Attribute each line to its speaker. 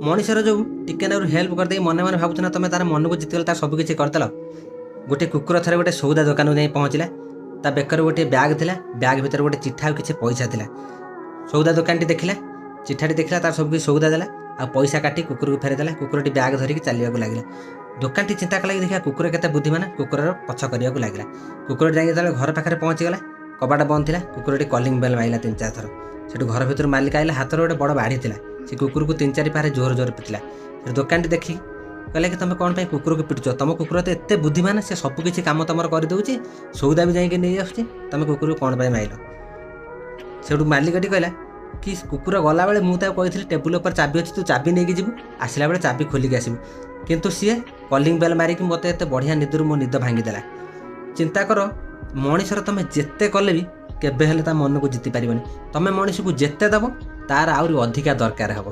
Speaker 1: ମଣିଷର ଯେଉଁ ଟିକେ ନାକୁରୁ ହେଲ୍ପ କରିଦେଇକି ମନେ ମନେ ଭାବୁଛ ନା ତୁମେ ତାର ମନକୁ ଜିତିଗଲ, ତାର ସବୁ କିଛି କରିଦେଲ। ଗୋଟେ କୁକୁର ଥରେ ଗୋଟେ ସଉଦା ଦୋକାନକୁ ଯାଇ ପହଞ୍ଚିଲା। ତା ବେକରେ ଗୋଟିଏ ବ୍ୟାଗ୍ ଥିଲା, ବ୍ୟାଗ୍ ଭିତରେ ଗୋଟେ ଚିଠା ଆଉ କିଛି ପଇସା ଥିଲା। ସଉଦା ଦୋକାନଟି ଦେଖିଲା, ଚିଠାଟି ଦେଖିଲା, ତାର ସବୁ କିଛି ସଉଦା ଦେଲା ଆଉ ପଇସା କାଟି କୁକୁରକୁ ଫେରେଇଦେଲା। କୁକୁରଟି ବ୍ୟାଗ୍ ଧରିକି ଚାଲିବାକୁ ଲାଗିଲା। ଦୋକାନଟି ଚିନ୍ତା କଲା କି ଦେଖିବା କୁକୁର କେତେ ବୁଦ୍ଧିମାନ। କୁକୁରର ପଛ କରିବାକୁ ଲାଗିଲା। କୁକୁରଟି ଯାଇକି ଯେତେବେଳେ ଘର ପାଖରେ ପହଞ୍ଚିଗଲା, କବାଟ ବନ୍ଦ ଥିଲା। କୁକୁରଟି କଲିଂ ବେଲ୍ ମାରିଲା ତିନି ଚାରି ଥର। ସେଠୁ ଘର ଭିତରୁ ମାଲିକ ଆଇଲା, ହାତରେ ଗୋଟେ ବଡ଼ ବାଡ଼ି ଥିଲା। ସେ କୁକୁରକୁ ତିନି ଚାରି ପାହାରେ ଜୋର ଜୋର ପିଟିଲା। ସେଠୁ ଦୋକାନଟି ଦେଖିକି କହିଲା କି ତୁମେ କ'ଣ ପାଇଁ କୁକୁରକୁ ପିଟୁଛ? ତୁମ କୁକୁର ତ ଏତେ ବୁଦ୍ଧିମାନ, ସେ ସବୁ କିଛି କାମ ତୁମର କରିଦେଉଛି, ସଉଦା ବି ଯାଇକି ନେଇ ଆସୁଛି, ତୁମେ କୁକୁରକୁ କ'ଣ ପାଇଁ ମାଇଲ? ସେଠୁ ମାଲିକଟି କହିଲା କି କୁକୁର ଗଲାବେଳେ ମୁଁ ତାକୁ କହିଥିଲି ଟେବୁଲ ଉପରେ ଚାବି ଅଛି, ତୁ ଚାବି ନେଇକି ଯିବୁ, ଆସିଲା ବେଳେ ଚାବି ଖୋଲିକି ଆସିବୁ। କିନ୍ତୁ ସିଏ କଲିଂ ବେଲ୍ ମାରିକି ମୋତେ ଏତେ ବଢ଼ିଆ ନିଦରୁ ମୋ ନିଦ ଭାଙ୍ଗିଦେଲା। ଚିନ୍ତା କର, ମଣିଷର ତୁମେ ଯେତେ କଲେ ବି କେବେ ହେଲେ ତା ମନକୁ ଜିତି ପାରିବନି। ତୁମେ ମଣିଷକୁ ଯେତେ ଦେବ, ତାର ଆହୁରି ଅଧିକା ଦରକାର ହେବ।